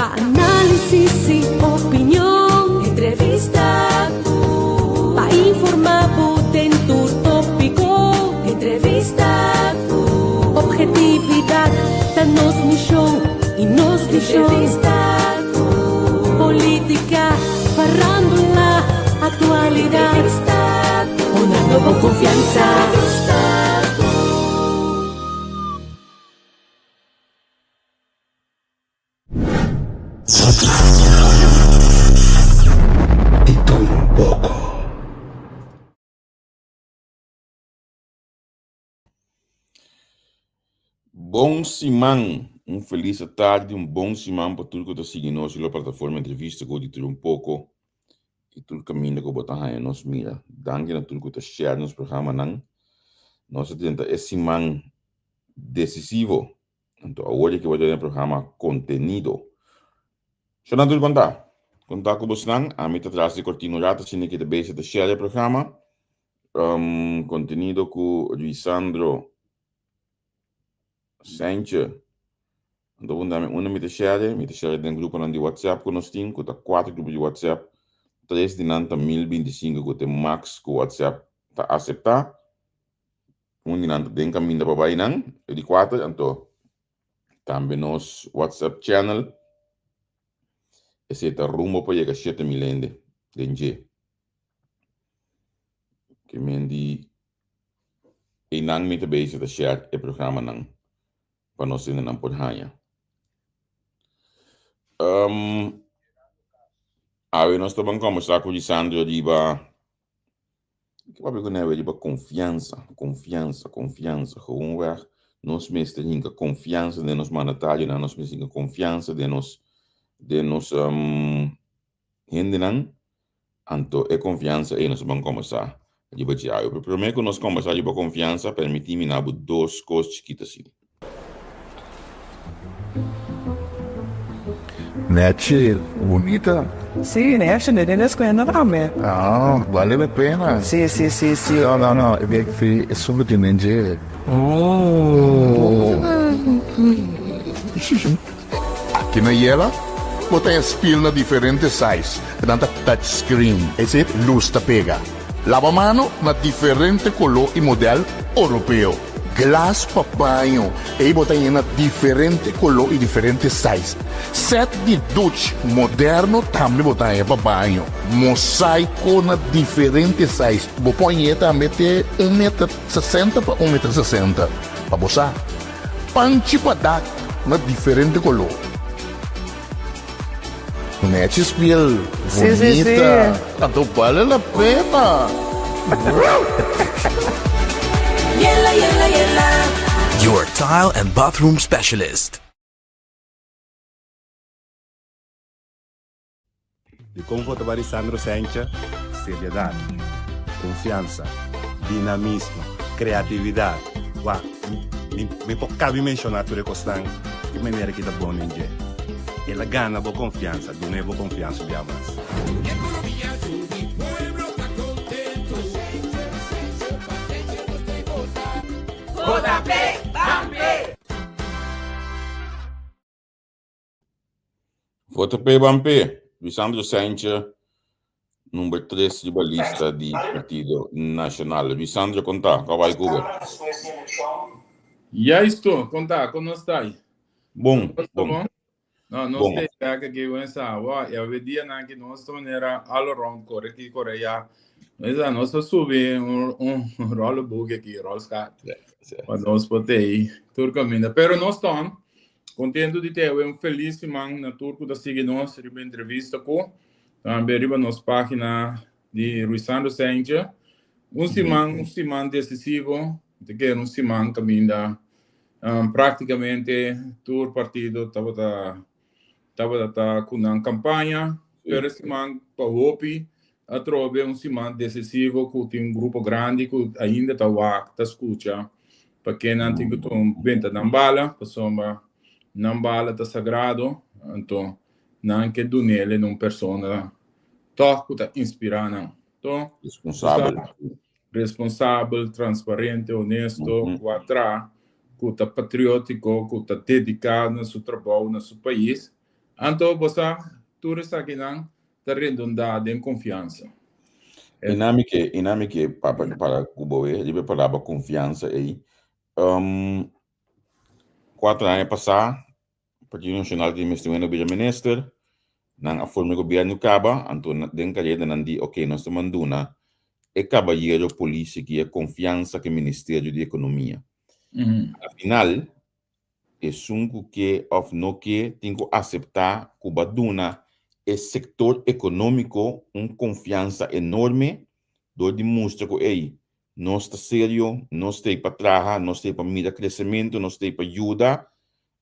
Pa análisis y opinion. Entrevista cu. Pa informa bo den tur tópico. Entrevista cu. Objetividad ta nos misión y nos visión. Entrevista cu. Política, farándula, actualidad. Entrevista cu. Honrando bo confianza. Entrevista cu. Di tur un poko. Bon siman! Un felis atardi, un bon siman pa tur ku ta sigui nos riba plataforma Entrevista ku Di Tur Un Poko i tur kaminda ku bo ta haña nos mira. Danki na tur ku ta share nos programanan. Nos a drenta e siman desisivo. Anto awor di aki bo ta den e programa Kontenido. Shona tur konta? Konta ku bosnan? Ami ta tras di kortina un rato asina ki ta bezig ta share e programa. Kontenido ku Ruisandro Sentje. Anto bo dami unda mi ta share, mi ta share den gruponan di WhatsApp ku nos tin, ku ta kuater grupo di WhatsApp. Tres di nan ta 1025 ku ta e max ku WhatsApp ta aseptá. Un di nan ta den kaminda pa bai nan, e di kuater, anto tambe nos WhatsApp channel, esei ta rumbo pa yega 7000 hende den dje. Ke men di einan mi ta bezig ta share e programanan pa nos hendenan por haña. Awe nos ta ban kòmbersá ku Lisandro riba Ke papia ku nan riba konfiansa, konfiansa, konfiansa. Gewoonweg nos mester hinka konfiansa den nos mandatarionan, nos mester hinka konfiansa den nos den nos hendenan. Anto e konfiansa ei nos a ban kòmbersá riba dje awe. Pero promé ku nos kòmbersá riba konfiansa, permití mi na bo dos kos chikito asina. Nechi, bunita. Sí, nechi, ne den escuela tambe. Ah, vale la pena. Sí, sí, sí, sí. No, no, no, e bek fi e solo tin den dje. Oh. Aki na Yela, bo ta haña spil na diferente size, nan ta touch screen, es lus ta pega. Laba mano na diferente koló i modèl oropeo. Glas pa baño, ei bo ta haña na diferente koló i diferente size. Sèt di duch moderno tambe bo ta haña pa baño. Mosaiko na diferente size, bo por hañ'é tambe te un meter sesenta pa un meter sesenta, pa bo sa. Panchi pa dak na diferente koló. Nechi spiel Sí, sí, sí. bonita. Anto bale la pena. Yela, yela, yela. Your tile and bathroom specialist. Dikon vota pa Lisandro Sencha? Seriedat, konfiansa, dinamismo, kreatividat. Wak, mi mi por kabi menshoná tur e kosnan di manera ki ta bon den dje. El a gana bo konfiansa, dun'é bo konfiansa un bia mas. Vota p'e, ban p'e! Vota p'e ban p'e, Lisandro Saintje number tres riba lista di Partido Nacional. Lisandro kon ta? Kua bai ku bo? Juisto, kon ta? Kon nos ta? Bon, Nos ta bon. bon? No, nos Bon. ta bek aki wen sa. Wa, e awe dianan ki nos ta manera all around kore aki kore ya. Nos a nos a subi un un rollenboek aki, rolskaart. Sí, Pa nos por ta ei tur kaminda. Pero nos ta Contento di te awe un feliz siman na tur cu ta sigui nos riba entrevista cu tambe riba nos pagina di Ruisandro Sentje. Un siman, un siman decisivo, te kere un siman caminda um, practicamente tur partido tabata tabata ta cu nan campaña, pero e siman pa hopi atrobe un siman decisivo cu tin un grupo grandi cu ainda ta wak, ta scucha pa kennan tin cu tuma benta nan bala, pasobra nan bala ta sagrado, anto nan ke dunele na un persona tog cu ta inspira nan. To, Responsabel. Responsabel, transparente, honesto, cu a traha, cu ta patriotico, cu ta dedica na su trabou, na su pais. Anto bo sa, tur esakinan ta redundá den konfiansa. I na mi ke, i na mi ke pa para ku bo e, riba e palabra konfiansa ei. Kuater aña pasá, Partido Nacional tin mester wende bira minister, nan a forma e gobierno kaba, anto den kareda nan di ok nos ta manduna e kabayero polis aki e konfiansa ku e ministerio di ekonomia. Al final esun ku ke òf no ke tin ku aseptá ku bo a duna e sektor ekonómiko un konfiansa enorme dor di mustra ku ey nos ta serio, nos ta ei pa traha, nos ta ei pa mira kresementu, nos ta ei pa yuda.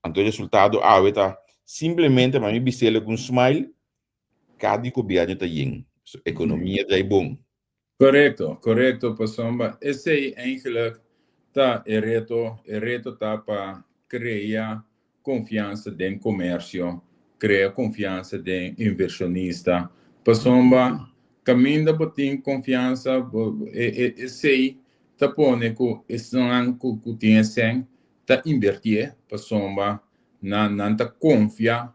Anto e resultado awe ta simplemente pa mi bis'el ku un smile, kada di gobièrnu ta yen, so ekonomia drai bon. Korekto, korekto pasobra esei eigenlijk ta e reto, e reto ta pa krea konfiansa den komersio, krea konfiansa den invershonista, pasobra kaminda bo tin konfiansa bo esei ta pone ku esnan ku tin e sèn ta invertié pasobra nan nan ta konfia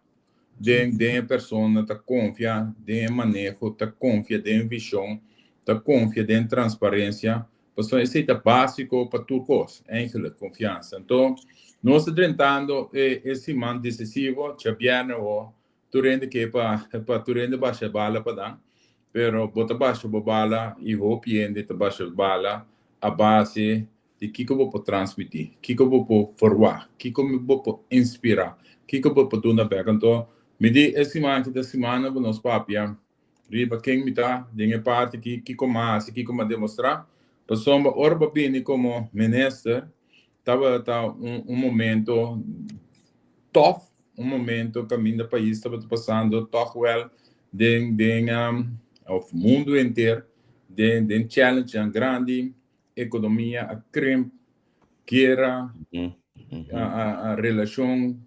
den den e persona, ta konfia den e maneho, ta konfia den vishon, ta konfia den transparensia, pasobra esei ta básiko pa tur kos, eigenlijk, konfiansa. Anto, nos ta drentando e e siman desisivo, djabièrnè awor, tur hende ke pa pa tur hende basha bala pa nan, pero bo ta basha bo bala i hopi hende ta basha bala a base di kiko bo por transmití, kiko bo por forwá, kiko bo por inspirá, kiko bo por duna bèk. Anto, mi di e siman aki ta simana ku nos papia riba ken mi ta den e parti aki, kiko mi a hasi, kiko mi a demostrá. Pasobra ora bo a bini komo minister tabata un un momento tòf, un momento kaminda pais tabata pasando tòg wèl den den òf mundu henter den den challengenan grandi. Ekonomia a krimp, gera, a relashon,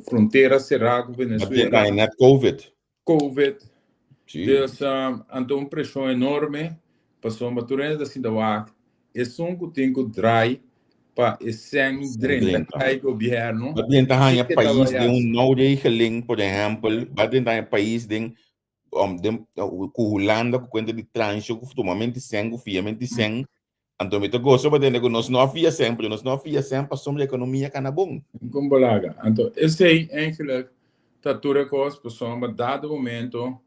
frontera será ku Venezuela. Bai net Covid. Covid. Dus anto un preshon enorme pasobra tur hende ta sinta wak esun ku tin ku drai pa e sèn drenta kai gobièrnu. Ba drenta haña pais den un nouregeling, por ehèmpel, ba drenta haña pais den den ku Hulanda ku kuenta di transho ku tumamenti sèn ku fiamenti sèn anto mi ta goso pa tende ku nos no a fia sèn pero nos no a fia sèn pasobra ekonomia kana bon. Kon bo laga anto esei eigenlijk ta tur e kos pasobra dado momento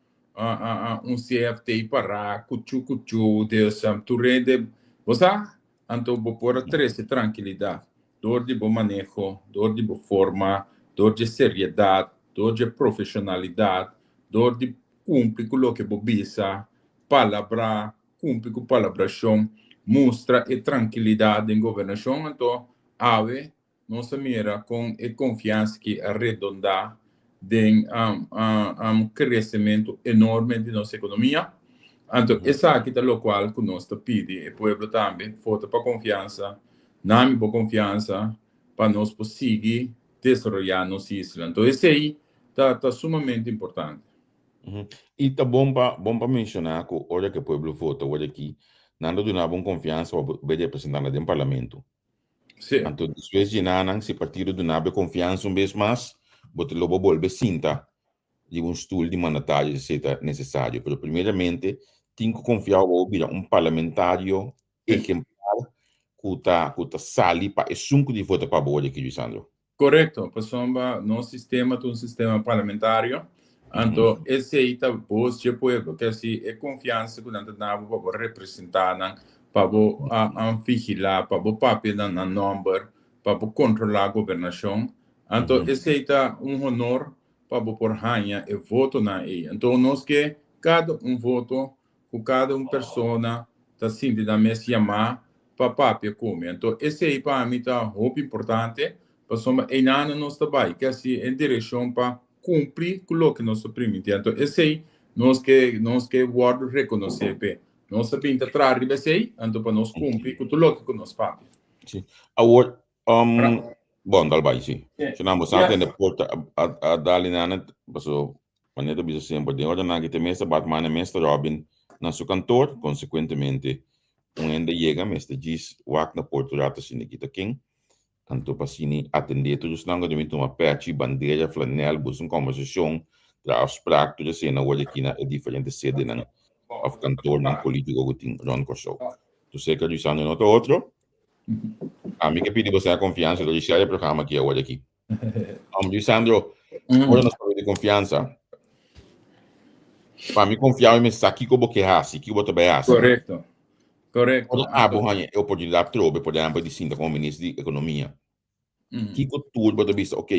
un CFT pará kuchu kuchu dus tur hende bo sa anto bo por a trese trankilidat dor di bo maneho dor di bo forma dor dje seriedat dor dje profeshonalidat Dor di kumpli ku loke bo bisa, palabrá, kumpli ku palabrashon, mustra e trankilidat den gobernashon, anto awe nos a mira kon e konfiansa ki a redondá den un kresementu enorme di nos ekonomia. Anto esaki ta lokual ku nos ta pidi e pueblo tambe, vota pa konfiansa, nami bo konfiansa pa nos por sigui desaroyá nos isla. Anto esei ta ta sumamente importante. I ta bon pa bon pa menshoná ku ora ku e pueblo vota awor aki, nan ta duna bo un konfiansa pa bo bai representá nan den parlamento. Sí. Anto despues di nan, si partido duna bo e konfiansa un bes mas, bo ta lo bo bolbe sinta riba un stul di mandatario si esei ta nesesario. Pero primeramente tin ku konfia bo pa bo bira un parlamentario ejemplar ku ta ku ta sali pa esun ku di vota pa bo aki Luisandro. Korekto, pasobra nos sistema ta un sistema parlamentario, anto esei ta bos dje pueblo, ke si e konfiansa ku nan ta duna bo pa bo representá nan, pa bo vigilá, pa bo papia na nan nòmber, pa bo kontrolá gobernashon, anto esei ta un honor pa bo por haña e votonan ei. Anto nos ke kada un voto ku kada un persona ta sinti nan mes yamá pa papia ku mi. Anto esei pa mi ta hopi importante, pasobra einan nos ta bai, ke hasi e direkshon pa kumpli ku loke nos ta primintí. Anto esei nos ke nos ke wòrdu rekonosé p'e. Nos ta bin ta traha riba esei, anto pa nos kumpli ku tur loke ku nos papia. Sí. Awor, bon, dal bai, sí. Shonam, bo sa tende porta a dal inana, paso Manera ta bisa semper, den ora nan ki te mester Batman e mester Robin na su kantor, konsekuentemente un hende yega mester djis wak na portu rato sinti ki ta ken. Anto pa asina atendé tur esnan ku ta bin tuma pèchi, bandera, flanèl, buska un kòmbersashon, traha afsprak, tur esei nan wòrdu aki na e diferente sedenan òf kantornan polítiko ku tin rònt Kòrsou. Tuseka Luisandro no ta otro. Ami ke pidi boso e konfiansa dor di share e programa aki awor aki. Luisandro, ora nos papia di konfiansa, pa mi konfia mi mester sa kiko bo ke hasi, kiko bo ta bai hasi. Korekto, korekto. Ora abo haña e oportunidat trobe, por ehèmpel, di sinta komo minister di ekonomia, kiko tur bo ta bisa, ok,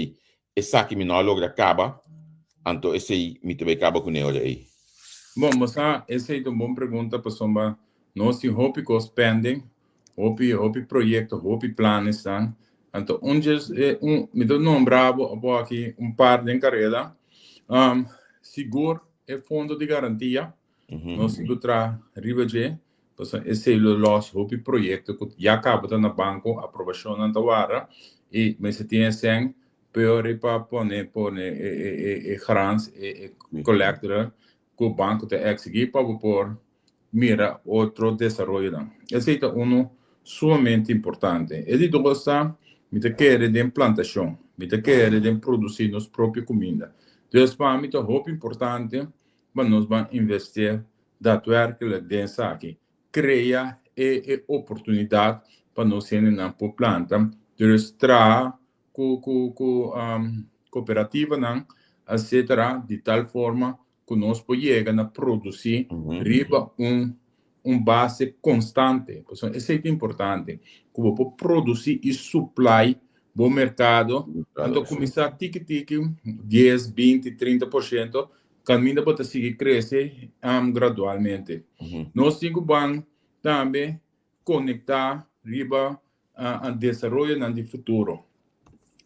esaki mi no a logra kaba, anto esei mi ta bai kaba kuné ora ei? Bon, bo sa, esei ta un bon pregunta pasobra nos tin hopi kos pending Hopi, hopi proyecto, hopi planes nan. Anto un djes, eh, un, mi ta nombra bo abo aki un par den careda. Um, sigur e fondo di garantia, nos tin cu traha riba dje, pasobra esey lo los hopi proyecto cu ya caba ta na banco, aprobacionnan ta warda, y mester tin e cen peor pa pone, pone e, e, e, e grans, e, e collector cu banco ta exigi pa bo por mira otro desaroyonan. Esei ta unu sumamente importante. E di dos ta, mi ta kere den plantashon, mi ta kere den produsí nos propio kuminda. Dus pa mi ta hopi importante pa nos ban investeer daadwerkelijk den esaki, krea e e oportunidat pa nos hendenan por planta, dus traha ku ku ku kooperativanan etcetera di tal forma ku nos por yega na produsí riba un un base konstante. Pasobra esei ta importante, ku bo por produsí i supply bo merkado. Anto kuminsá tiki tiki, dies, binti, 30 por shento, kaminda bo ta sigui krese gradualmente. Nos tin ku ban tambe konektá riba desaroyonan di futuro.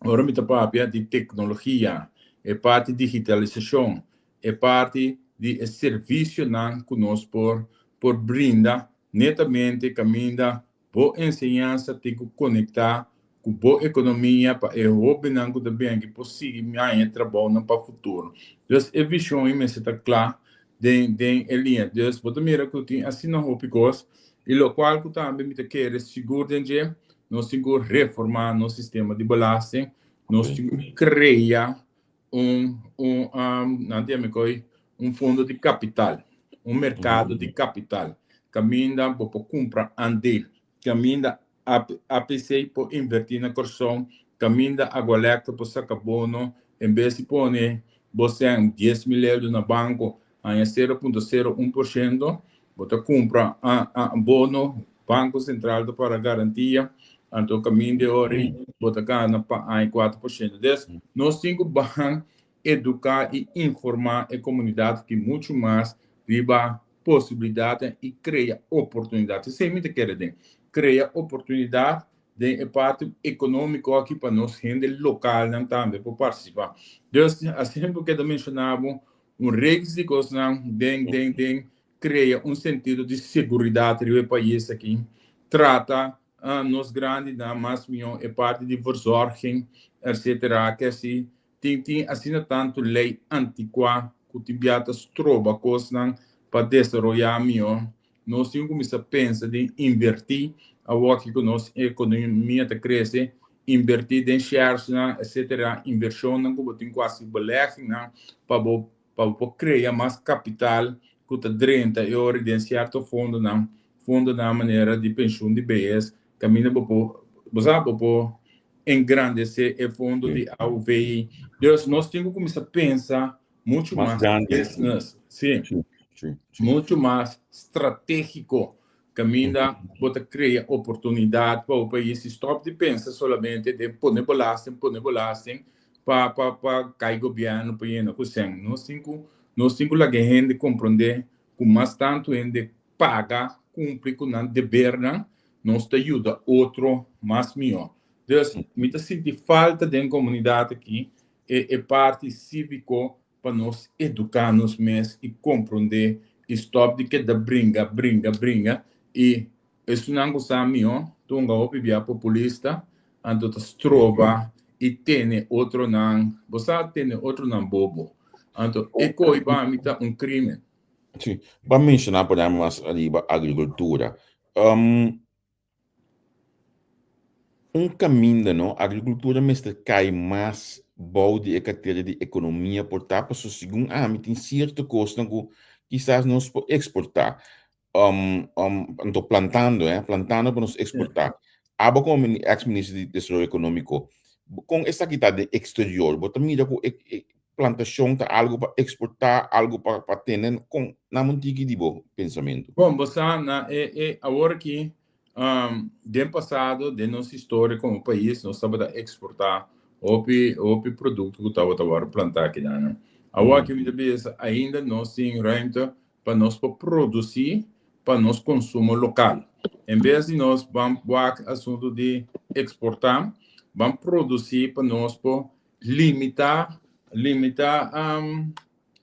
Ora mi ta papia di teknologia, e parti digitalisashon, e parti di e servisionan ku nos por por brinda netamente kaminda bo enseñansa tin ku konektá ku bo ekonomia pa e hóbennan ku ta bin aki por sigui haña trabounan pa futuro. Dus e vishon ei mester ta kla den den e liña. Dus bo ta mira ku tin asina hopi kos i lokual ku tambe mi ta kere sigur den dje, nos tin ku reformá nos sistema di belasting, nos tin ku krea un un nan ta yama koe un fondo di kapital, un merkado di kapital kaminda bo por kumpra aandeel, kaminda APC por invertí na Kòrsou, kaminda Agualectra por saka bono, en bes di pone bo sèn 10.000 euro na banko, haña 0.01%, bo ta kumpra bono, Banko Sentral ta para garantia, anto kaminda e ora ei bo ta gana pa aña 4%. Des, nos tin ku ban eduká i informá e komunidat aki muchu mas riba posibilidatnan i krea oportunidat. Esei mi ta kere den, krea oportunidat den e parti ekonómiko aki pa nos hende lokalnan tambe por partisipá. Dus, asina bo keda menshoná bo un reeks di kosnan den den den krea un sentido di seguridat riba e pais aki, trata nos grandinan mas mihó, e parti di verzorging, etcetera, ke asi Tin tin asina tantu lei antikuá ku tin bia ta stroba kosnan pa desaroyá mihó. Nos tin ku kuminsá pensa den invertí awoki ku nos ekonomia ta krese, invertí den sharesnan etsetera, invershonnan ku bo tin ku hasi beleggingnan pa bo pa bo por krea mas kapital ku ta drenta e ora den sierto fondonan, fondonan manera di penshun di behes kaminda bo por bo sa bo por engrandece e fondo di AOV. Dus nos tin ku kuminsá pensa muchu Mas mas grandi. business, sí, Sí, sí, sí. muchu mas stratégiko. Kaminda bo ta krea oportunidat pa bo pais i stòp di pensa solamente den pone belasting, pone belasting pa pa pa kai gobièrnu pa yena ku sèn. Nos tin ku nos tin ku laga e hende komprondé ku mas tantu hende paga, kumpli ku nan debernan, nos ta yuda otro mas mihó. Dus, mi ta sinti falta den komunidat aki e e parti síviko pa nos eduká nos mes i komprondé i stòp di keda bringa, bringa, bringa i esunnan ku sa mihó ta hunga hopi bia populista, anto ta stroba i tene otronan, bo sa tene otronan bobo. Anto e ko'i pa mi ta un krímen. Sí, ba menshoná por ejemplo mas ariba agrikultura. Um, Un kaminda no, agrikultura mester kai mas bou di e kartera di ekonomia por ta, pasobra segun ami tin sierto kosnan ku kisas nos por eksportá. Anto plantando, eh, plantando pa nos eksportá. Abo komo eks minister di Desaroyo Ekonómiko, kon esaki ta den eksterior? Bo ta mira ku e e plantashon ta algu pa eksportá, algu pa pa tene? Kon, nan un tiki di bo pensamentu. Bon, bo sa na e e awor aki Den pasado, den nos historia como pais, nos tabata exporta hopi, hopi producto cu tabata worde planta akinan. Awor aki mi ta bisa, ainda nos tin ruimte pa nos por produci pa nos consumo local. En bes di nos ban wak asunto di exporta, ban produci pa nos por limita, limita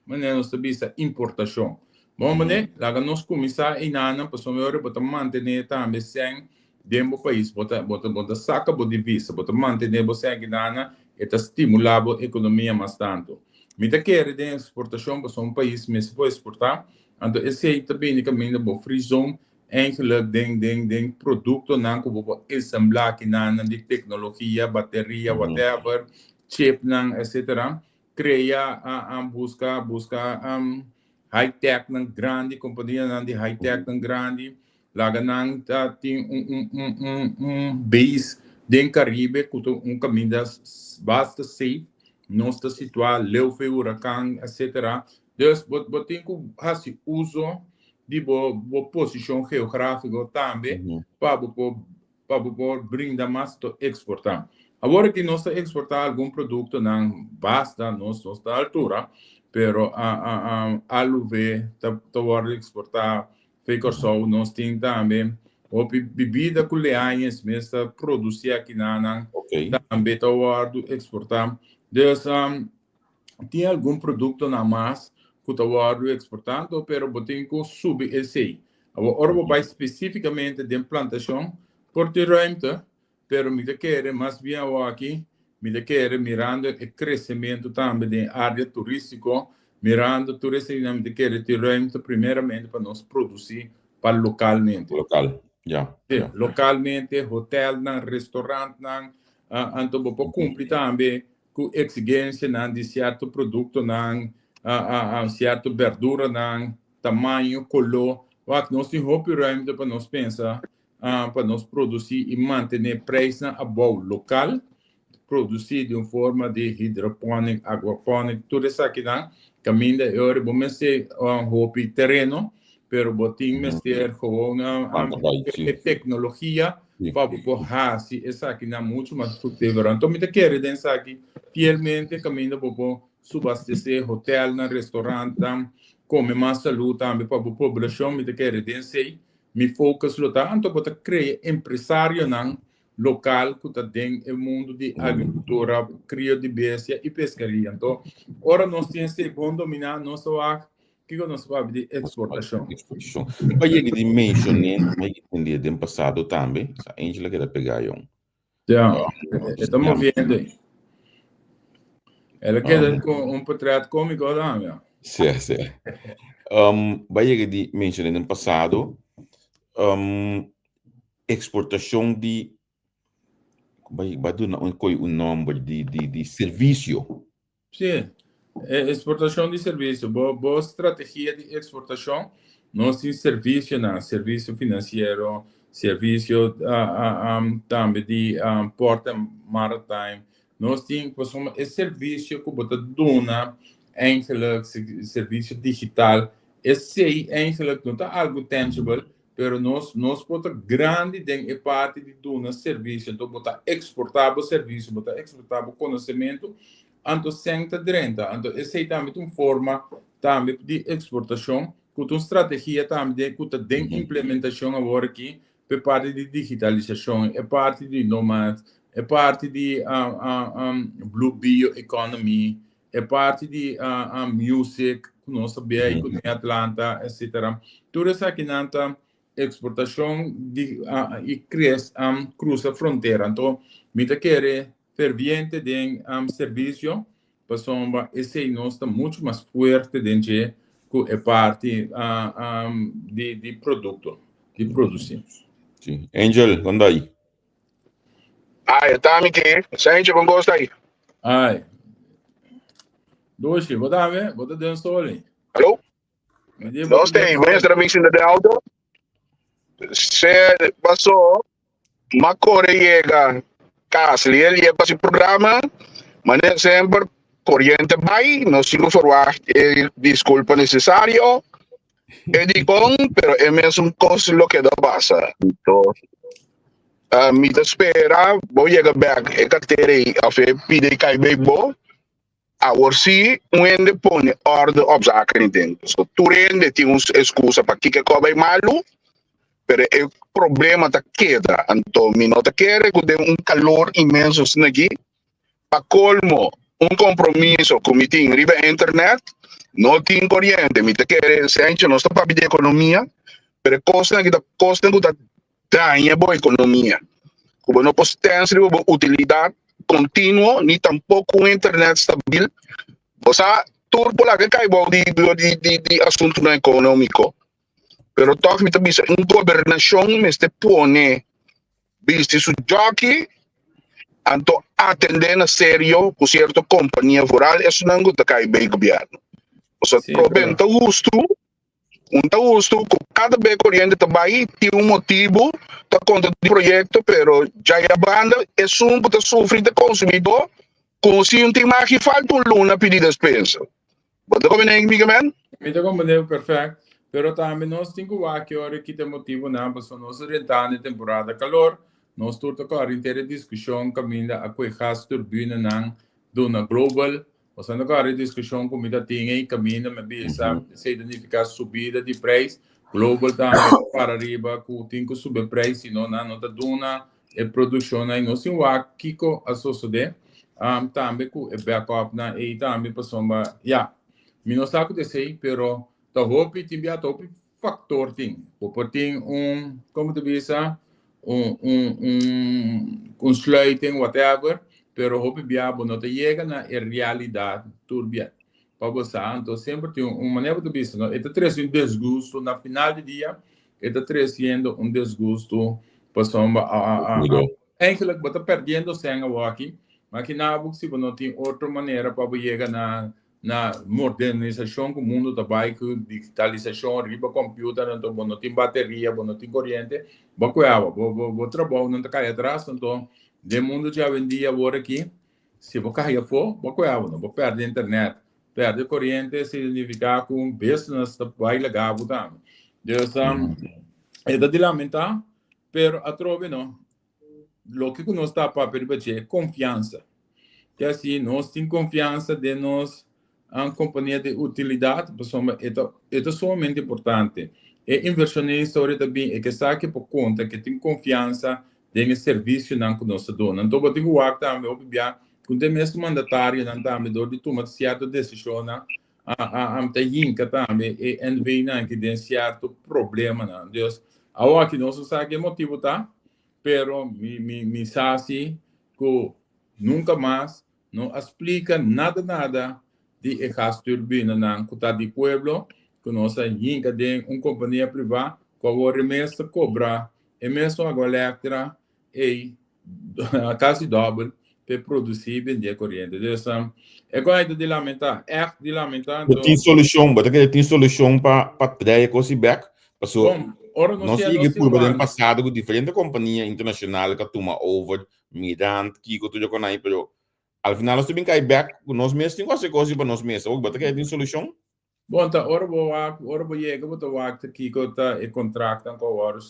Manera nos ta bisa importashon. Bon manera, laga nos kuminsá einanan pasobra ora bo ta mantené tambe sèn den bo pais, bo ta bo ta bo ta saka bo divisa, bo ta mantené bo sèn einanan, e ta stimulá bo ekonomia mas tantu. Mi ta kere den eksportashon pasobra un pais mester por eksportá, anto esei ta bini kaminda bo free zone eigenlijk den den den produktonan ku bo por ensamblá akinanan di teknologia, bateria, whatever, chipnan, etcetera. Krea a buska buska high tech nan grandi, kompanianan di high tech nan grandi, laga nan ta tin un un un un un base den Karibe ku ta un kaminda basta safe, nos ta situá leu for e hurakan etcetera. Dus bo bo tin ku hasi uso di bo bo posishon geográfiko tambe pa bo por pa bo por brinda mas to exporta. Awor aki nos ta exporta algun productonan basta nos nos ta altura, pero a a a aluve ta ta wordo exporta fe Corsou. Nos tin tambe hopi bibida cu leañes mes ta produci aki nanan tambe ta wordo exporta. Dus tin algun productonan mas cu ta wordo exporta anto pero bo tin cu subi esey. Awor ora bo bai specificamente den plantacion por tin ruimte pero mi ta kere mas bien awor aki mi ta kere mirando e crecemento tambe den area turistico mirando tur eseynan mi ta kere tin ruimte primeramente pa nos produci pa localmente. Local, ya. Si, localmente, hotelnan, restaurantnan, anto bo por cumpli tambe ku eksigensianan di sierto produktonan, sierto berduranan, tamaño, koló. Wak, nos tin hopi ruimte pa nos pensa pa nos produsí i mantené preisnan abou lokal, produsí di un forma di hidroponik, aguaponik, tur esakinan kaminda e ora bo mester hopi tereno, pero bo tin mester gewoon e teknologia pa bo por hasi esakinan muchu mas fruktífero. Anto mi ta kere den esaki fielmente kaminda bo por subastesé hotelnan, restaurantnan, kome mas salú tambe pa bo poblashon. Mi ta kere den esei mi focus lo ta. Anto bo ta krea empresarionan lokal ku ta den e mundu di agrikultura, krio di bestia i peskeria. Anto ora nos tin esei bon dominá nos ta wak Kiko nos papia di eksportashon? Eksportashon. Pa yega di menshoné, mi a tende den pasado tambe, sa Angel a keda pegá yon. Ja, e ta moviendo ei. El a keda ku un portret kómiko tambe. Sí, sí. Ba yega di menshoné den pasado, eksportashon di, ba duna un koi un nòmber di di di servisio. Sí, e eksportashon di servisio. Bo bo strategia di eksportashon, nos tin servisionan, servisio finansiero, servisio tambe di port en maritime. Nos tin pasobra e servisio ku bo ta duna eigenlijk, servisio digital, esei eigenlijk no ta algu tangible, Pero nos nos por ta grandi den e parti di duna servisio, anto bo ta eksportá bo servisio, bo ta eksportá bo konosementu, anto sèn ta drenta. Anto esei tambe ta un forma tambe di eksportashon ku ta un strategia tambe den ku ta den implementashon awor aki pa e parti di digitalisashon, e parti di nomads, e parti di blue bio economy, E parti di music ku nos ta bia ku den Atlanta etcetera. Tur esakinan ta eksportashon di i kres krusa frontera. Anto mi ta kere ferviente den servisio pasobra esei nos ta muchu mas fuerte den dje ku e parti di produkto, di produsi. Angel, kondai? Ai, ta mi ke. Sentje, kon kos ta ei? Ai. Dushi, bo ta be? Bo ta den soli. Hallo? Mi di bo Nos ta den te, soli. meester mi sinta den auto. Se pasó, ma kore yega kas, lié lié pa si programa, manera semper koriente bai, nos tin ku verwacht e diskulpa nesesario. E dikon, pero e mesun kos lo keda pasa. Anto, mi ta spera bo yega bek e kartera ei of e pida ei kai bei bo. Awor si un hende pone orde op zaken ei den. So tur hende tin un excusa pa kiko e kos bai malu, pero e problema ta keda. Anto mi no ta kere ku den un kalor inmenso asina aki, pa colmo un compromiso cu mi tin riba internet no tin coriente. Mi ta kere Sencho nos ta papia di economia pero e cosnan aki ta cosnan cu ta daña bo economia cu bo no por stens riba bo utilidad continuo ni tampoco un internet stabil. Bo sa tur por laga cay bou di di di asuntonan economico pero toch mi ta bisa un gobernacion mester pone bisti su jockey anto atendé na serio ku sierto kompania vooral esunnan ku ta kai bei gobièrnu. Pasobra Sí, probe pero no ta hustu, un ta hustu ku kada be koriente ta bai tin un motibu ta kontra di proyekto pero djaya banda esun ku ta sufri ta konsumidó ku si un tin maki falta un luna pidi despensa. Bo ta komprendé mi ke men? Mi ta komprendé perfect, pero tambe nos tin ku wak ki ora kita e motibunan pasobra nos ta drentando e temporada kalor, nos tur ta kòrda henter e diskushon kaminda a kue gas turbinenan duna global, nos ta kòrda e diskushon ku mi ta tin ei kaminda mi a bisa esei ta nifiká subida di preis, global tambe ta para riba ku tin ku subi e preis sino nan no ta duna e produkshonnan ei. Nos tin wak kiko a sosodé tambe ku e backup-nan ei tambe pasobra ya mi no sa ku ta esei pero ta hopi tin bia ta hopi faktor tin. Bo por tin un komo ta bisa un un un un sluiting whatever pero hopi bia bo no ta yega na e realidat tur bia pa bo sa. Anto semper tin un manera bo ta bisa no e ta trese un disgusto na final di dia E ta treciendo un desgusto pasobra eigenlijk bo ta perdiendo sèn awoki. Makina bo si bo no tin otro manera pa bo yega na na modernisacion cu mundo ta bay cu digitalisacion riba computer anto bo no tin bateria, bo no tin coriente, bo cu awa, bo bo bo trabounan ta cay atras anto den mundo dje awendia awor aki si bo cay afo bo cu awa no bo perde internet. Perde coriente significa cu un business ta bay laga bo tambe. Dus e ta di lamenta, pero atrobe no. Loke cu nos ta papia riba dje e confiansa. Te asi nos tin confiansa den nos compania di utilidad pasobra e ta e ta sumamente importante. E inversionista ora e ta bin e ke sa ke por conta, ke tin confiansa den e servicionan cu nos ta duna. Anto bo tin cu wak tambe hopi bia Ku den mes mandatarionan tambe dor di tuma sierto desishonnan a a ta hinka tambe e NV-nan aki den sierto problemanan. Dus awor aki nos no sa ke motibu ta, pero mi mi mi sa si ku nunka mas no a splika nada nada di e gasturbinanan ku ta di pueblo ku nos a hinka den un kompania privá ku awor e mes ta kobra e mesun agua lèktra ei casi dobel p'e produci y bende coriente. Dus e con ei ta di lamenta, echt di lamenta. Bo tin solucion, bo ta kere tin solucion pa pa trae e cos ei bek? Paso Bon, ora nos nos yega yega nos tin purba den wak. pasado cu diferente compania internacional ka tuma over, Mirant, kico tur e con ei, pero al final nos ta bin cay bek cu nos mes tin cu haci e cos ei pa nos mes. Awor bo ta kere tin solucion? Bon, ta ora bo wak, ora bo yega bo ta wak ta kiko ta e kontraktnan ku a wòrdu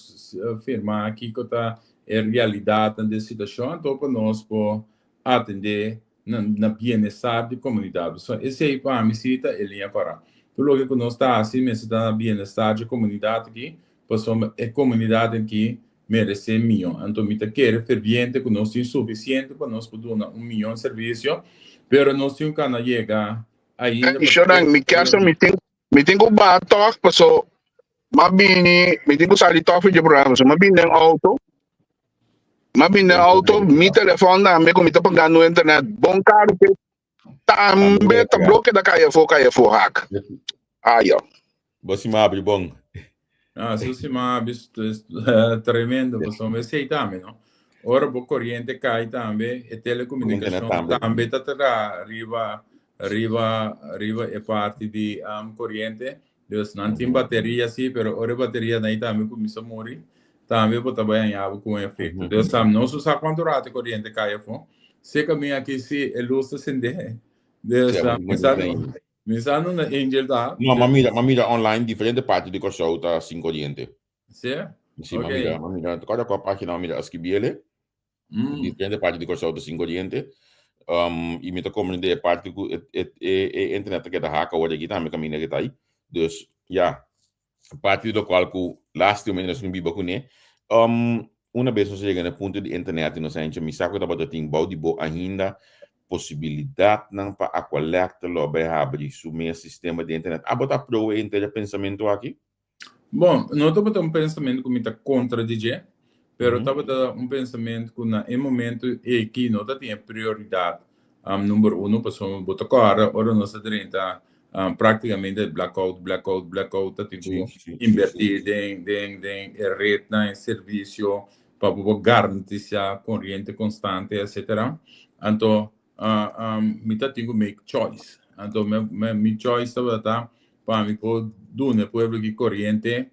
firmá, kiko ta e realidatnan di e situashon, anto pa nos por atendé na na bienestar di komunidat. Pasobra esei pa mi si ta e liña kòrá. Tur loke ku nos ta hasi mester ta na bienestar dje komunidat aki, pasobra e komunidat aki meresé mion. Anto mi ta kere ferviente ku nos tin sufisiente pa nos por duna un mion servisio, pero nos tin ku kana yega Ainda Hey, Shonan, mi kersa mi tin mi tin ku baha tòg paso m'a bini mi tin ku sali tòg for dje programa so m'a bini den auto m'a bini den auto mi telefòn tambe ku mi ta pagando internet bon karu pe tambe ta bloke ta kai afó kai afó hak ayo. Bo sima abri bon. Ah, su sima abri tremendo pasobra esei tambe no. Ora bo koriente kai tambe, e telekomunikashon tambe ta traha riba riba riba e parti di koriente. Dus nan tin bateria si, pero ora e bateria nai tambe kuminsá muri, tambe bo ta bai haña bo ku un efekto. Dus nos no sa kuantu rato e koriente kai afó. Seka mi aki si e lus ta sendé. Dus mi sa no na Angel ta. No, m'a mira, m'a mira online diferente parti di Kòrsou ta sin koriente. Sí? Sí, m'a mira, m'a mira. Kòrda kua página m'a mira a skibiele. Diferente parti di Kòrsou ta sin koriente. I mi ta komprendé e parti ku e e e internet ta keda hak awor aki tambe kaminda ke ta ai. Dus ya, parti di lokual ku lastimamente nos tin biba kuné. Una bes nos a yega na e punto di internet i nos a hincha mi sa ku tabata tin bou di bo ainda posibilidatnan pa Aqualectra lo a bai habri su mes sistema di internet. Abo ta aproba e henter e pensamentu aki? Bon, no tabata un pensamentu ku mi ta kontra di dje, pero tabata un pensamentu ku na e momentu eki no ta tin e prioridat number uno, pasobra bo ta kòrda ora nos a drenta praktikamente blackout, blackout, blackout, ta tin ku invertí den den den e retnan, e servisio pa bo por garantisá koriente konstante etcetera. Anto mi ta tin ku make choice. Anto mi choice tabata ta pa mi por duna e pueblo aki koriente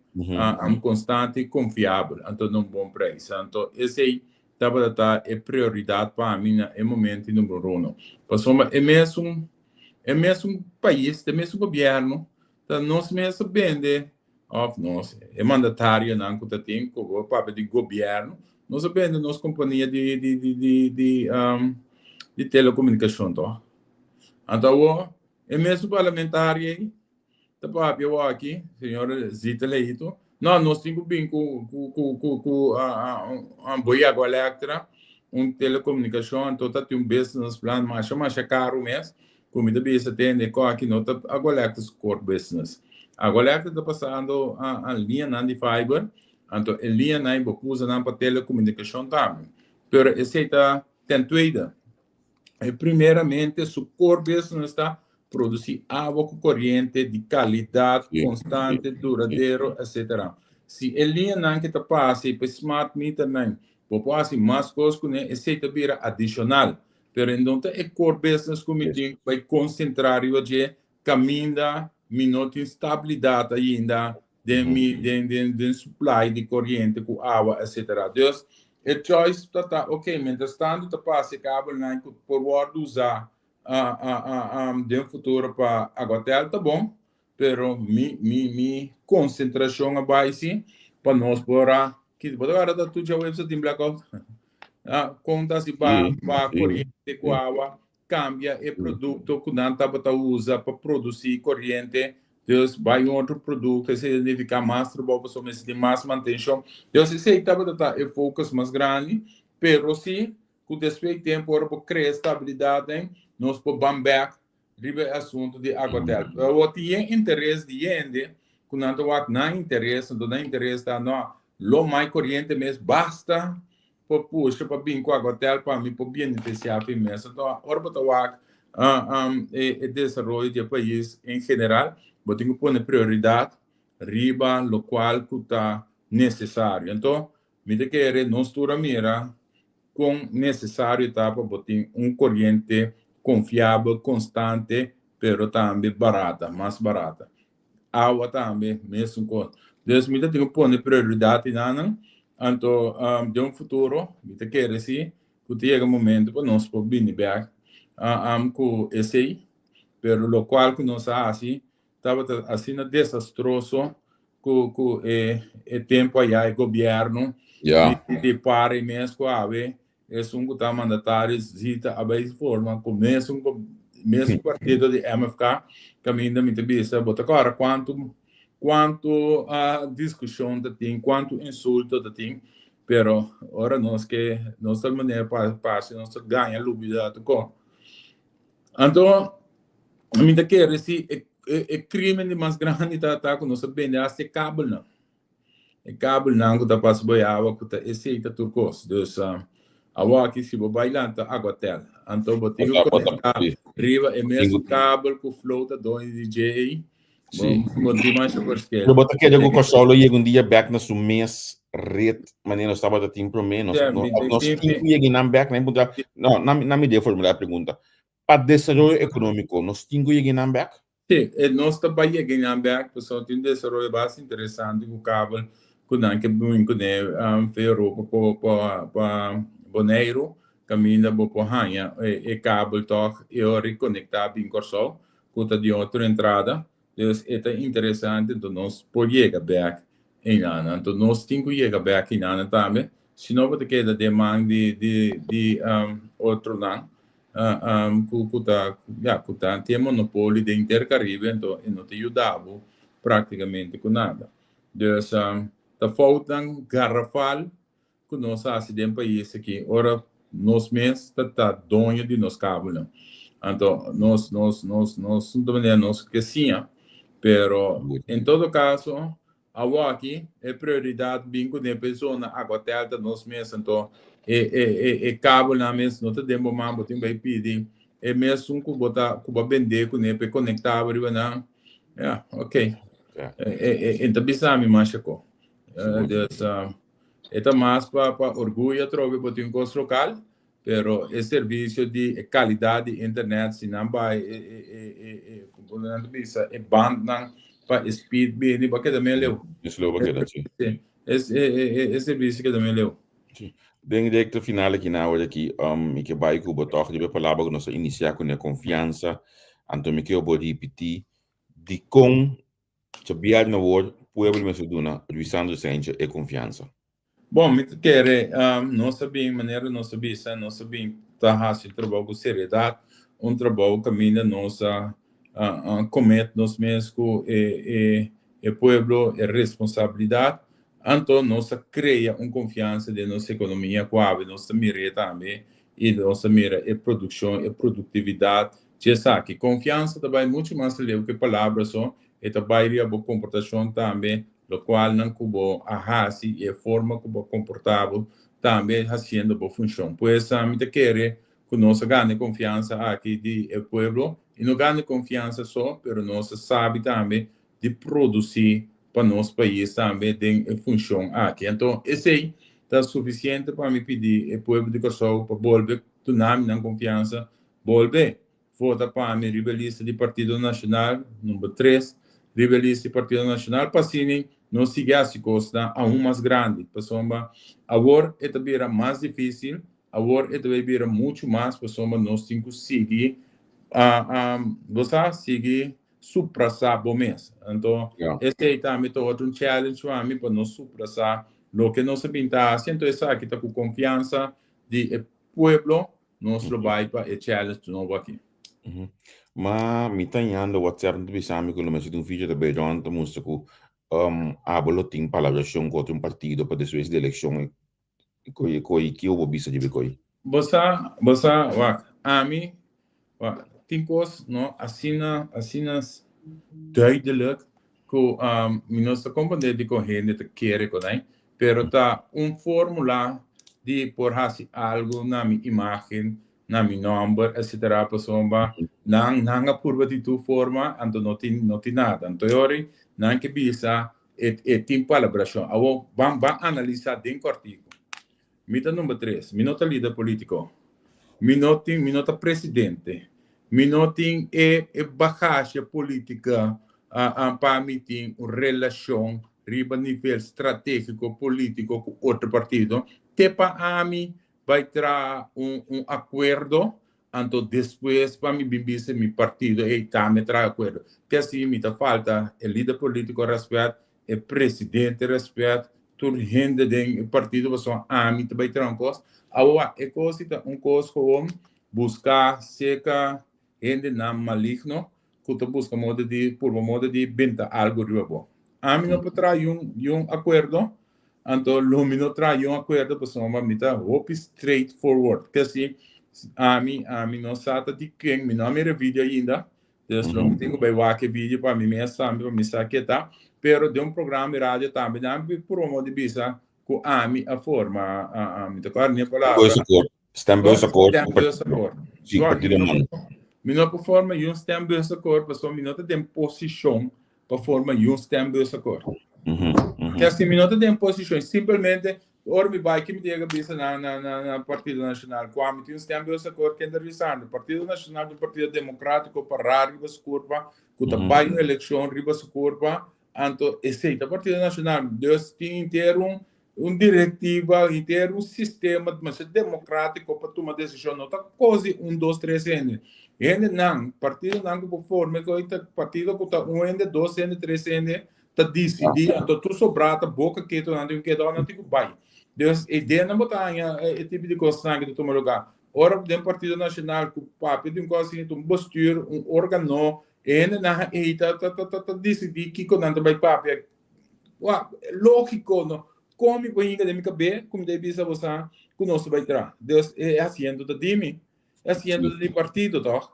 konstante i konfiabel, anto na un bon preis. Anto esei tabata ta e prioridat pa mi na e momento number uno. Pasobra e mesun e mesun pais, e mesun gobièrnu ta nos mes a bende òf nos, e mandatarionan ku ta tin ku bo papia di gobièrnu, nos a bende nos kompania di di di di di di telekomunikashon tòg. Anto awor e mesun parlamentario ei ta papia awor aki, señor Zita Leito, no, nos tin ku bin ku ku ku ku ku Boy Agua Electra, un telekomunikashon, anto ta tin un business plan masha masha karu mes, Ku mi ta bisa tende ku aki no ta Aqualectra's core business. Aqualectra ta pasando a liñanan di fiber, anto e liñanan ei bo por usa nan pa telekomunikashon tambe. Pero esei ta ten tweede. E primeramente su core business ta produsí awa ku koriente di kalidat, konstante, duradero, etcetera. Si e liñanan ke ta pasa i pa e smart meternan bo por hasi mas kos kuné, esei ta bira adishonal. Pero en don ta e core business ku mi tin bai konsentrá riba dje kaminda mi no tin stabilidat ainda den mi den den den supply di koriente ku awa etcetera. Dus e choice ta ta ok mientras tanto ta pasa e kabelnan ku por wòrdu usá den futuro pa Aguatel ta bon pero mi mi mi konsentrashon a bai si pa nos por a Ki bo ta wara ta tur djaweps ta tin blackout? Ah, kon ta si pa pa koriente ku awa kambia e produkto ku nan tabata usa pa produsí koriente, dus bai un otro produkto, esei ta nifiká mas trabou pasobra mester tin mas mantenshon. Dus esei tabata ta e focus mas grandi, pero si ku despues di tempu ora bo krea stabilidat den, nos por ban bèk riba e asuntu di Aquatel. Pero awor tin yen interes di hende ku nan ta wak nan interes, anto nan interes ta no, lo mai koriente mes basta por pusha pa bin ku Aquatel pa mi por benefisiá fi mes. Anto ora bo ta wak e desaroyo di e pais en general, bo tin ku pone prioridat riba lokual ku ta nesesario. Anto mi ta kere nos tur a mira Kon nesesario ta pa bo tin un koriente konfiabel, konstante, pero tambe barata, mas barata. Awa tambe, mesun kos. Dus mi ta tin ku pone prioridat enanan, anto den un futuro mi ta kere si ku ta yega momento pa nos por bini bek ku esei, pero lokual ku nos a hasi tabata asina desastroso ku ku e e tempo allá e gobierno di di pari mes ku awe esun ku ta mandatario zita a bai forma ku mesun mesun partido di MFK kaminda mi ta bisa bo ta kòrda kuantu kuantu diskushon ta tin kuantu insulto ta tin pero ora nos ke nos ta manera pa pasa nos ta gaña lubida tur kon anto Mi ta kere si e e crimen di mas grandi ta ta cu nos a bende hasta e kabelnan. E kabelnan cu ta pasa bo e awa cu ta esey ta tur cos. Dus awaki si bo bay lanta Aguatel, anto bo tin cu conecta riba e mesun kabel cu Flow ta doño di dje ey. Sí. Bo tin masha verschil. Pero bo ta kere ku Kòrsou lo yega un dia bèk na su mes ret manera nos tabata tin promé? Nos, Ja, nos, mi- nos mi- tin ku yega nan bèk? Nan puntra, no, nan, nan mi debe formulá e pregunta. Pa desaroyo ekonómiko, nos tin ku yega nan bèk? Sí, e nos ta bai yega nan bèk, pasobra tin un desaroyo basta interesante ku kabel ku nan ke bin kuné um, fe Europa pa, pa, pa Boneiru, kaminda bo por haña e, e kabel tòg e ora i konektá bin Kòrsou. ku ta di otro entrada, dus e ta interesante, enton nos por yega bek einan. Anto nos tin ku yega bek einan tambe, si no bo ta keda den man di di di otronan ku ku ta ya ku ta tin e monopolio den henter Karibe, anto e no ta yuda bo praktikamente ku nada. Dus ta foutnan garrafal ku nos hasi den pais aki ora nos mes ta ta doño di nos kabelnan. Anto nos nos nos nos un ta manera nos ke siña, pero en todo kaso awoki e prioridat bin ku den persona Aquatel ta nos mes anto e e e e kabelnan mes no ta den bo man bo tin bai pidi e mesun ku bo ta ku bo a bende kuné pa e konektá bo riba nan ya okay e e e ta bisa mi masha ko. Dus E ta mas pa pa orguyo atrobe bo tin kos lokal, pero e servisio di e kalidat di internet si nan bai e e e e e komo nan ta bisa e bandnan pa e speed bini bo a keda medio leu. Es leu bo a keda, si. Si, es e e e e servisio keda medio leu. Si. Den rekta final aki na awor aki, mi ke bai ku bo tòg riba e palabra ku nos a inisiá kuné, konfiansa. Anto mi ke bo ripití dikon Djabièrnè awor pueblo mester duna Ruisandro Cijntje e konfiansa. Bon, mi ta kere nos a bin, manera nos a bisa, nos a bin ta hasi trabou ku seriedat, un trabou kaminda nos a komet nos mes ku e e pueblo, e responsabilidat, anto nos a krea un konfiansa den nos ekonomia ku awe nos ta mir'é tambe i nos ta mira e produkshon, e produktividat Dje esaki, konfiansa ta bai muchu mas leu ku e palabra so, e ta bai riba bo komportashon tambe, lokualnan ku bo a hasi i e forma ku bo a komportá bo tambe hasiendo bo funshon. Pues mi ta kere ku nos a gana e konfiansa aki di e pueblo, i no gana e konfiansa so, pero nos a sabi tambe di produsí pa nos pais tambe den e funshon aki. Anto esei ta sufisiente pa mi pidi e pueblo di Kòrsou pa bolbe duna mi nan konfiansa Bolbe vota pa mi riba e lista di Partido Nacional, number tres riba e lista di Partido Nacional, pa asina nos sigui haci cosnan aun mas grandi. Pasobra awor e ta bira mas dificil, awor e ta bay bira mucho mas, pasobra nos tin cu sigui, bo sa, sigui suprasa bo mes. Anto esey tambe ta otro un challenge pa mi, pa nos suprasa loke nos a bin ta haci. Anto esaki ta cu confiansa di e pueblo Nos lo bai pa e challenge nobo aki. Ma mi ta yanda WhatsApp ta bisa mi ku lo mester tin un video ta bay rond ta mustra ku um, abo lo tin palabrashon ku otro un partido pa despues di elekshon e koi e koi kiko bo bisa riba e koi? Bo sa, bo sa, wak, ami, wak, tin kos, no, asina, asina duidelijk ku um, mi no sa komprende dikon hende ta kere konai, Pero ta un formula di por hasi algo na mi imagen, na mi nomber, etcetera, pasobra nan nan a purba di tur forma, anto no tin no tin nada. Anto e ora nan ke bisa e e tin palabrashon. Awor ban ban analisa den kortiku. Mi ta number tres, mi no ta lider politico, mi no tin mi no ta presidente, mi no tin e e bagahe politica pa mi tin un relacion riba nivel strategico politico cu otro partido, te pa ami bay traha un un acuerdo, anto despues pa mi bin bisa mi partido ey tambe traha acuerdo. Te asina mi ta falta e lider politico respet, e presidente respet, tur hende den e partido pasobra ami ta bai traha un kos. Awa e kos si ta un kos gewoon buska seka hendenan maligno ku ta buska moda di purba moda di benta algo riba bo. Ami no por traha yun yun akuerdo, anto lo mi no traha yun akuerdo pasobra mi ta hopi straight forward. Kesi ami ami no sa ta di ken, mi no a mira e video ainda, Dus lo mi tin ku bai wak e video pa mi mes tambe pa mi sa ke ta. Pero den un programa di radio tambe nan a promo di bisa ku ami a forma, mi ta kòrda ni e palabra. Stembusakkoord. Stembusakkoord. Stembusakkoord. Sí, partido man. Mi no por forma yun stembusakkoord pasobra mi no ta den posishon. pa forma un stembusakkoord. Ke si mi no ta den posishon, simplemente ora mi bai ki mi ta yega bisa na na na na Partido Nacional kua mi tin un stembusakkoord ken ta revisando. Partido Nacional ta un partido demokratiko pará riba su kurpa ku ta bai un elekshon riba su kurpa, anto esei ta Partido Nacional. Dus tin henter un Un direktiva, henter un sistema masha demokratiko pa tuma desishon. No ta kos di un, dos, tres hende. Hendenan, partidonan ku por forma e ta partido ku ta un hende, dos hende, tres hende ta disidí, anto tur sobrá ta boka ketu, nan tin ku keda òf nan tin ku bai. Dus e ideanan bo ta haña e tipo di kosnan ku ta tuma lugá. Ora den Partido Nashonal ku papia di un kos asina ta un bestuur, un órgano, e hendenan ei ta ta disidí kiko nan ta bai papia. Wak, lógiko, no? Kon mi por hinka den mi kabé ku mi ta bisa bo sa ku nos ta bai tra? Dus e asiento ta di mi. E asiento ta di partido, tòg?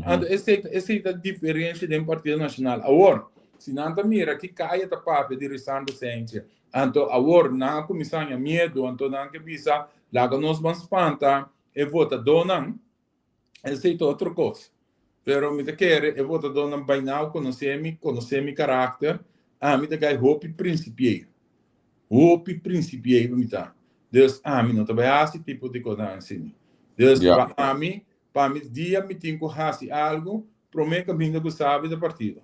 Anto esei, esei ta diferensha den Partido Nashonal. Awor, si nan ta mira ki kaya ta papia di Risandro Sentje, anto awor nan a kuminsá haña miedu, anto nan ke bisa laga nos ban spanta e votadónan. Esei ta otro kos. Pero mi ta kere e votadónan bai nau konosé mi, konosé mi karakter. Ami ta kai hopi prinsipié. Hopi prinsipié mi ta. Dus ami no ta bai hasi tipo di kosnan asina. Dus pa ami, pa mi dia mi tin ku hasi algu, promé kaminda ku sabi ta partido.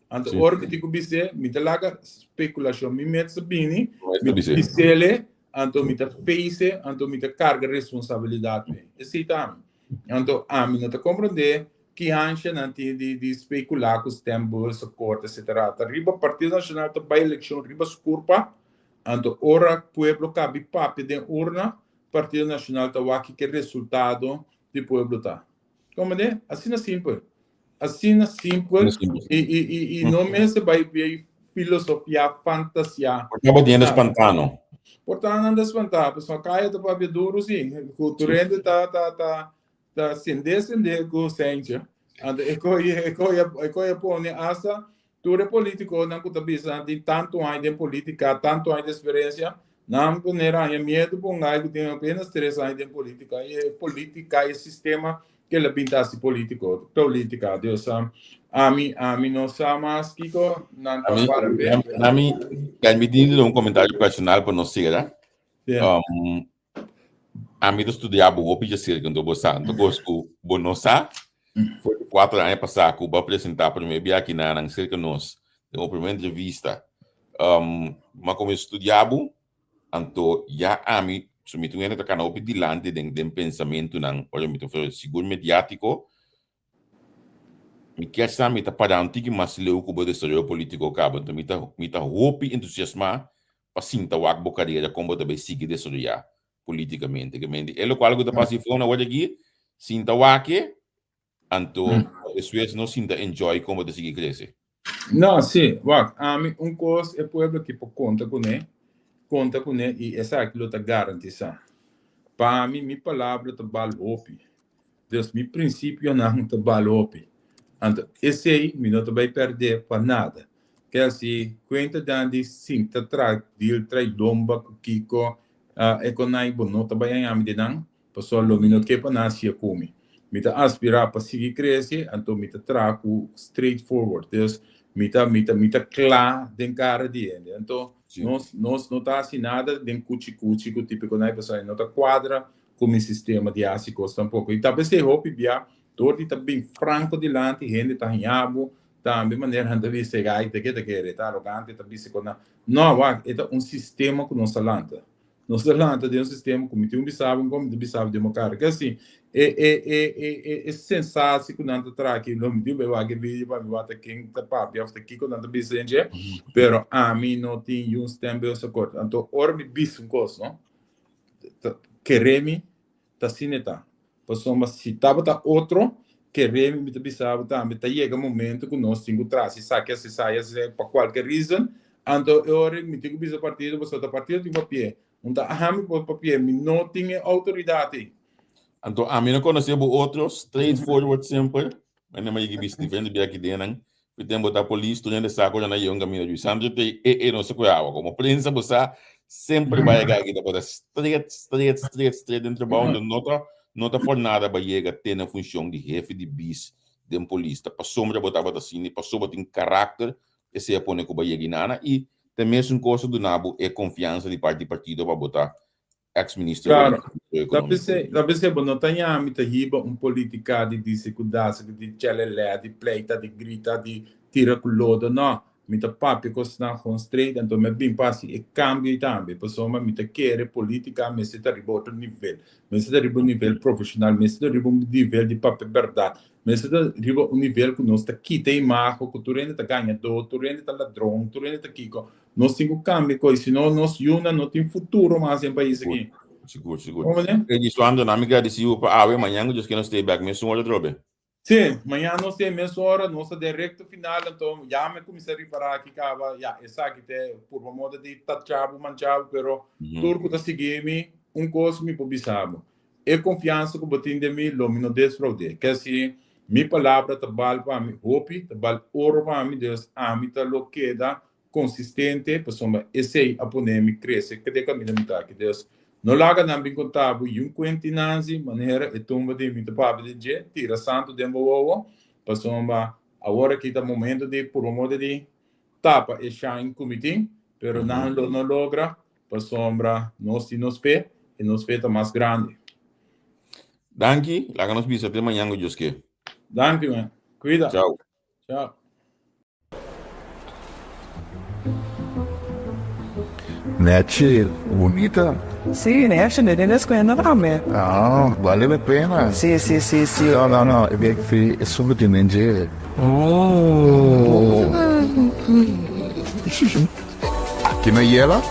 Anto ora mi tin ku bis'é, mi ta laga spekulashon mi mes ta bini, mi ta bis'é Anto mi ta face, anto mi ta carga responsabilidad mee. Esey ta ami. Anto ami no ta comprende ki hansha nan tin di di specula cu stembus, akkoord, etcetera. Ta riba Partido Nacional ta bay eleccion riba su curpa, anto ora pueblo cabi papia den urna, Partido Nacional ta wak kiko e resultado di pueblo ta. Comprende? Asina simpel. Asina simpel i i i i no mester bai bai filosofia, fantasia. Por ta bo hende spantá no? Por ta nan ta spantá, pasobra kaya ta papia duru si, ku tur hende ta ta ta ta sende sende ku sentje. Anto e koe e koe e koe a pone asta tur e politikonan ku ta bisa nan tin tantu aña den politika, tantu aña di eksperensia, nan pone haña miedu pa un gai ku tin apenas tres aña den politika. I e politika, e sistema Kel a bin ta hasi politico, politica. Dus ami, ami no sa mas kiko nan ta para be. Ami, permití mi un comentario personal pa nos cera. Yeah. Ami ta studia bo hopi djaserka, anto bo sa, anto kos ku bo no sa, for di kuater aña pasá ku bo a presentá promé bia aki na nan serka nos den bo promé entrevista. Mi a kuminsá studia bo, Anto ya ami, so mi ta un hende ta kana hopi dilanti den den pensamentunan, ora mi ta for sigur mediátiko, mi kier sa mi ta para un tiki mas leu ku bo desaroyo polítiko kaba. Anto mi ta mi ta hopi entusiasmá pa sinta wak bo karera kon bo ta bai sigui desaroyá polítikamente. Ke mende e lokual ku ta pasa ifo awor aki, sinta wak e, Anto despues no sinta enjoy kon bo ta sigui krese. No, sí, wak, ami un kos e pueblo aki por konta kuné, konta kuné i esaki lo ta garantisá. Pa mi, mi palabra ta bal hopi. Dus mi prinsipionan ta bal hopi. Anto esei mi no ta bai pèrdè pa nada. Ke hasi kuenta dan di sinta tra dil trai lomba ku kiko, e konai bo no ta bai haña mi den nan. Pasobra lo mi no ke pa nan hacia ku mi. Mi ta aspirá pa sigui krese, anto mi ta traha ku straight forward. Dus mi ta mi ta mi ta kla den kara di hende. Anto nos nos no ta hasi nada den kuchi kuchi ku tipiko nan pasobra e no ta kuadra ku mi sistema di hasi kos tampoko. I ta p'esei hopi bia dor di ta bin franko dilanti hende ta haña bo tambe manera nan ta bisa ai ta ke ta kere e ta arogante e ta bisa ku nan. No wak e ta un sistema ku nos a lanta. Nos ta lanta den un sistema ku mi tin un bisabo un mi tin bisabo den mokar. Ke asi, e e e e e e sensasi ku nan ta traha aki, lo mi tin bai wak e video pa mi wak ta ken ta papia òf ta kiko nan ta bisa den dje, pero ami no tin yun stembeusakkoord. Anto ora mi bisa un kos, no, ta kere mi ta asina e ta. Pasobra si tabata otro, kere mi ta bisa bo tambe, ta yega momento ku nos tin ku traha si esaki, si esaya, si esaya, pa kualke reason, anto e ora mi tin ku bisa partido, pasobra ta partido tin papia, un ta ami por papia, mi no tin e outoridat ei. Anto ami no konosé bo otro, straight forward semper, mi a yega bisa diferente bia aki den nan, ku tempu ta polis tur hende sa ku nan a yega un kaminda djui Sandro te e e no sa ku awa komo prensa bo sa semper bai a kita bo ta straight straight straight straight den trabou enton no ta no ta por nada ba yega te na funshon di hefe di bis den polis. Ta pasobra bo tabata asina i pasobra bo tin karakter esei a pone ku bo a yega inana i ta e mesun kos a duna bo e konfiansa di parti di partido pa bo ta ex minister Claro. di Ta Economia. p'esei, ta p'esei bo no ta yami ta hiba un politica di disi ku dasi, di chelelè, di pleita, di grita, di tira ku lodo, no. Mi ta papia kosnan gewoon straight, anto mi a bin pa hasi e kambio ei tambe, pasobra mi ta kere politica mester ta riba otro nivel, mester ta riba un nivel profesional, mester ta riba un nivel di papia berdad, mester ta riba un nivel ku nos ta kita e imago ku tur hende ta gañadó, tur hende ta ladron, tur hende ta kiko. Nos tin ku kambia kos, si no nos yunan no tin futuro mas den pais aki. Sigur, sigur. Como ne? Ey, Suando, na mi gradisi bo pa awe, mañan ku Dios ke nos stay back mesun ora atrobe. Sí, mañan nos tin mes ora, nos ta den recto final, anto ya mi cuminsa ripara aki caba, ya, esaki te purba moda di tacha bo, mancha bo, pero tur cu ta sigui mi, un cos mi por bisa bo, e confiansa cu bo tin den mi, lo mi no desfraud'é. Ke si mi palabra ta bal pa mi hopi, ta bal oro pa mi, dus ami ta lo keda konsistente pasobra esei a pone mi krese kende kaminda mi ta aki. Dus, no laga nan bin konta bo yun kuenti Nanzi, manera e tumba di mi ta papia den dje, tira santu den bo wowo, pasobra awor aki ta momento di purba moda di tapa e shine ku mi tin, pero nan lo no logra pasobra nos tin nos fe i nos fe ta mas grandi. Danki, laga nos bisa te mañan ku Dios ke. Danki man, kuida. Chao. Chao. Nechi, bunita. Sí, nechi, ne den escuela tambe. Ah, vale la pena. Sí, sí, sí, sí. No, no, no, e bek fi e sungu tin den dje. Oh. Aki na Yela,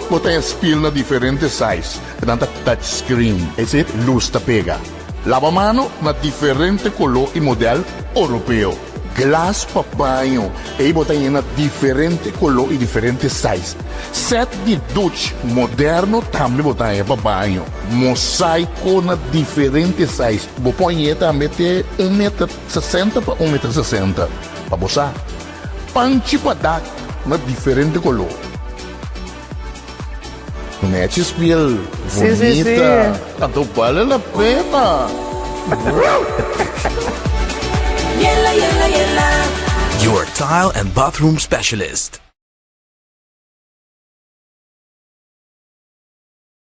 bo ta spil na diferente size, nan ta touch screen, es decir, luz ta pega. Laba mano na diferente color y model Oropeo. Glas pa baño, ei bo ta yena diferente color y diferente size. Set di duch moderno tambe bo ta haña pa baño. Mosaico na diferente size. Bo por hañ'é tambe te un meter sesenta pa un meter sesenta. Pa bo sa, panchi pa dak na diferente color. Nechi spiel Sí, sí, sí. bunita. Anto bale la pena. Yela, yela, yela. Your tile and bathroom specialist.